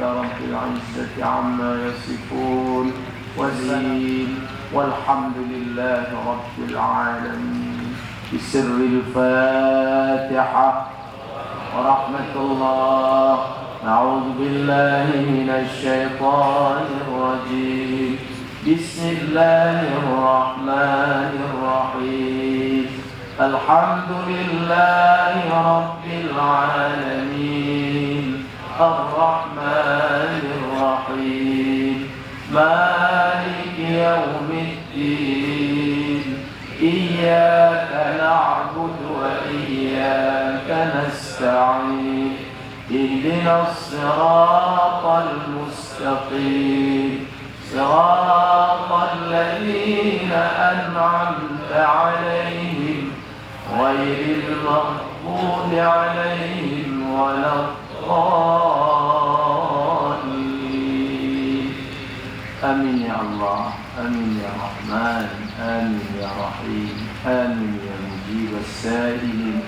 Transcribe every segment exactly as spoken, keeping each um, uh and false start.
رب العزة عما يصفون. والسلام. والحمد لله رب العالمين. بسر الفاتحة. ورحمة الله. أعوذ بالله من الشيطان الرجيم. بسم الله الرحمن الرحيم. الحمد لله رب العالمين. الرحمن الرحيم. مالك يوم الدين. إياك نعبد وإياك نستعين. اهدنا الصراط المستقيم. صراط الذين أنعمت عليهم غير المغضوب عليهم ولا الضالين. آمين يا الله، آمين يا رحمن، آمين يا رحيم، آمين يا مجيب السائلين.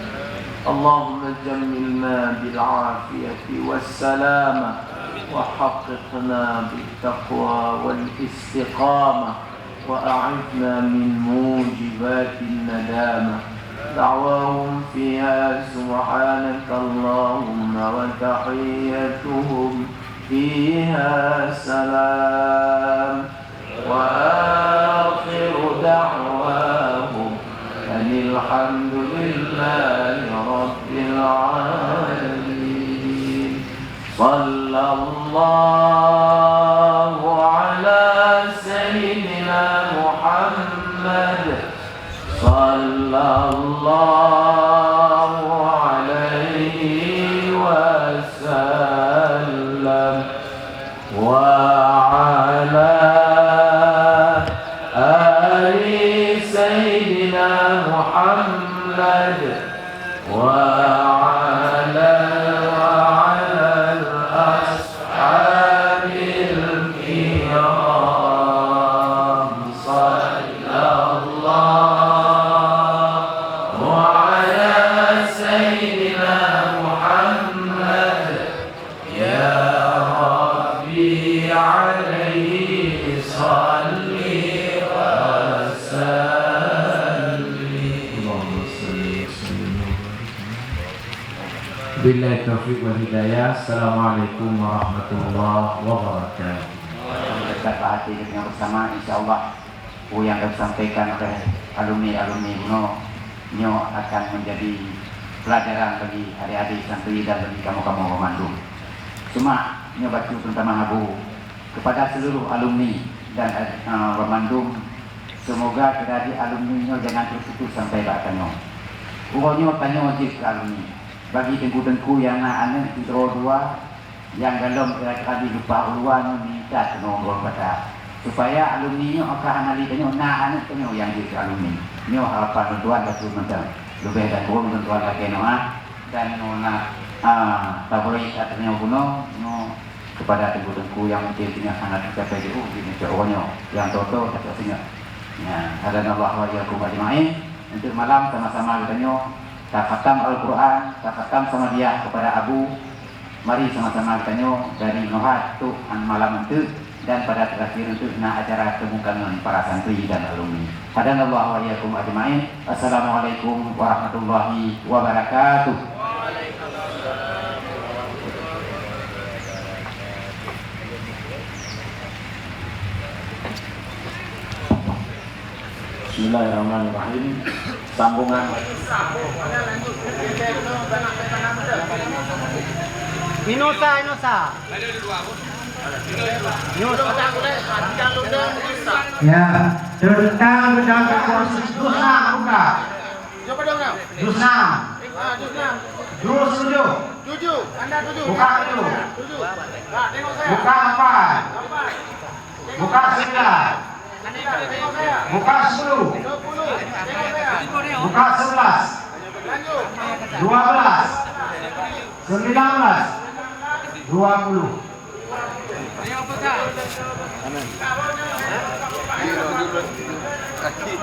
اللهم جملنا بالعافية والسلامة، وحققنا بالتقوى والاستقامة، وأعذنا من موجبات الندامة. دعواهم فيها سبحانك اللهم وتحيتهم فيها سلام. وآخر دعواهم أن الحمد لله رب العالمين. صلى الله على سيدنا محمد. صلى الله عليه وسلم. وعلى آل سيدنا محمد. وعلى، وعلى الأصحاب الكرام. صلى الله على سيدنا محمد. يا ربي عليه صل وسلم. اللهم صل وسلم. Billahi taufiq wal hidayah. Assalamualaikum warahmatullahi wabarakatuh. Kita bahas ini dengan bersama, insya Allah. Peue nyang ka disampaikan oleh alumni-alumni bunoe nyoe akan menjadi pelajaran bagi adik-adik santri dan bagi kamoe-kamoe banmandum. Cuma nyoe bacut peurintah Abu kepada seluruh alumni dan, eh, banmandum, semoga kira di alumni nyoe jangan terputus sampai bak tanyoe. Uroe nyoe tanyoe jeuet keu alumni. Bagi teungku-teungku nyang na aneuk sidroe dua, nyang golom kira-kira di lupa uluwa nyoe minta keunoe lôn basa, supaya alumni nyoe ka hana lé tanyoe na aneuk tanyoe nyang jeuet keu alumni. Nyoe harapan lôn tuan bacut mantong. Leubeh dan kureueng lôn tuan lakée meu'ah, dan nyoe na, ah, tabri that tanyoe bunoe nyoe kepada teungku-teungku nyang mungkin singoh hana teucapai jiôh di uroe nyoe, nyang toe-toe tacok singoh. Ya, hadanallahu wa iyyakum ajma'in. Untuk malam sama-sama geutanyoe takhatam Al-Quran, takhatam sama dia kepada Abu. Mari sama-sama geutanyoe dari nohat tuk an malam enteuk dan pada terakhir enteuk na acara teumukangon para santri dan alumni. Hadanallahu wa iyyakum ajma'in. Assalamualaikum warahmatullahi wabarakatuh. Bismillahirrahmanirrahim. Sambungan. Inosa, Inosa. Inosa. Ya, teuntang beudang keu kursi. Juz enam buka. Juz enam. Juz tujuh. Buka tujuh. Buka empat. Buka sembilan. Buka sepuluh. Buka sebelas. Dua belas. Sembilan belas. Dua puluh.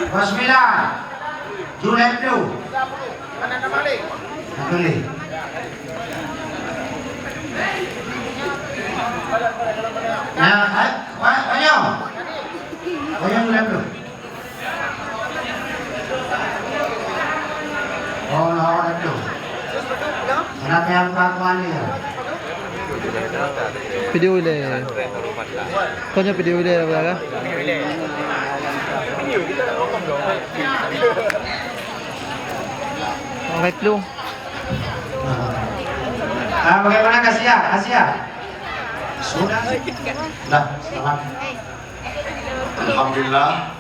Sembilan. Tuléh tu. Tuléh. Ya, hai, hai, ayo. Ayo, mulai dulu. Oh, lawan itu. Kenapa yang Pak Wali ya? Video ilèe. Kau nyoe video ilèe apa kan? Oke, belum. Ah, bagaimana Kasia? Kasia? Sudah. Dah, selamat. Alhamdulillah.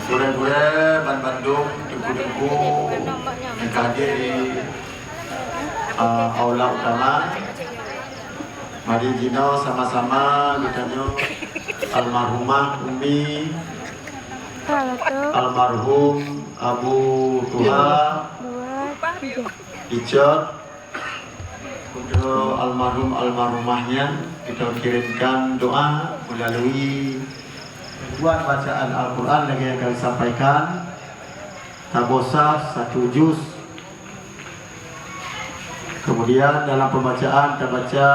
Gurèe-gurèe, ban bandum, teungku-teungku nyang ka hadir di, ah, aula utama. Mari jinoe sama-sama geutanyoe almarhumah Umi, almarhum Abu Tuha, Icot, untuk almarhum almarhumah nyan, kita kirimkan doa melalui buat bacaan Al-Quran lagi yang kami sampaikan. Taboh saf satu juz. Kemudian dalam pembacaan tabaca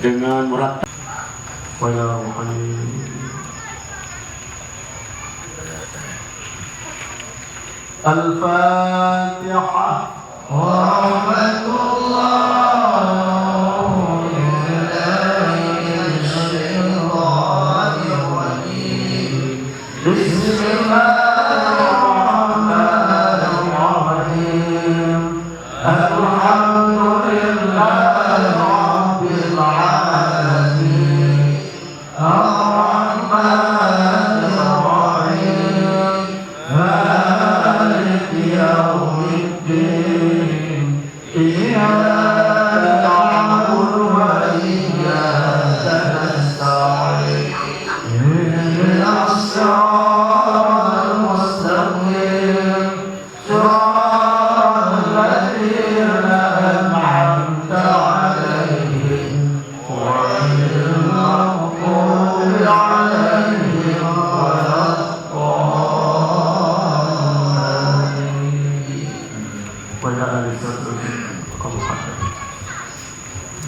dengan murattab. Wala Al-Fatihah. ورحمة الله. بسم الله الرحمن الرحيم. الحمد لله رب العالمين. الرحمن الرحيم. مالك يوم الدين. إياك نعبد وإياك نستعين. اهدنا الصراط المستقيم. صراط الذين أنعمت عليهم غير المغضوب عليهم ولا الضالين. وعلى آل سيدنا محمد.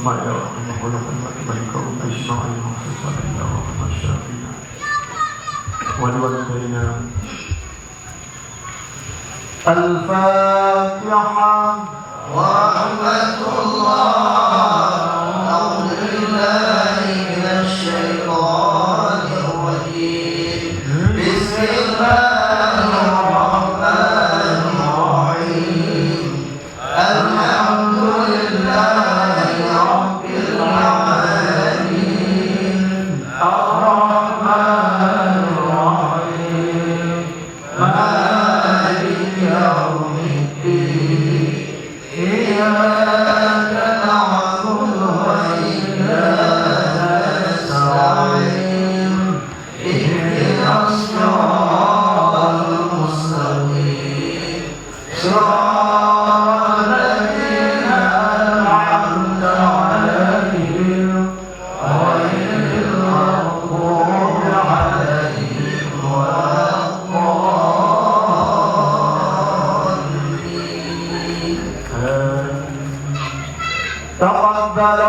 ما يا رحمة الله، رحمة الله أجمعين، خصوصا إلى رحمة الشافعين ولوالدينا. الفاتحة. ورحمة الله. أعوذ بالله من الشيطان الرجيم. بسم الله الرحمن الرحيم. الحمد لله رب العالمين. الرحمن الرحيم. مالك يوم الدين. إياك نعبد وإياك نستعين. اهدنا الصراط المستقيم. صراط الذين أنعمت عليهم غير المغضوب عليهم ولا الضالين. آمين. تقبل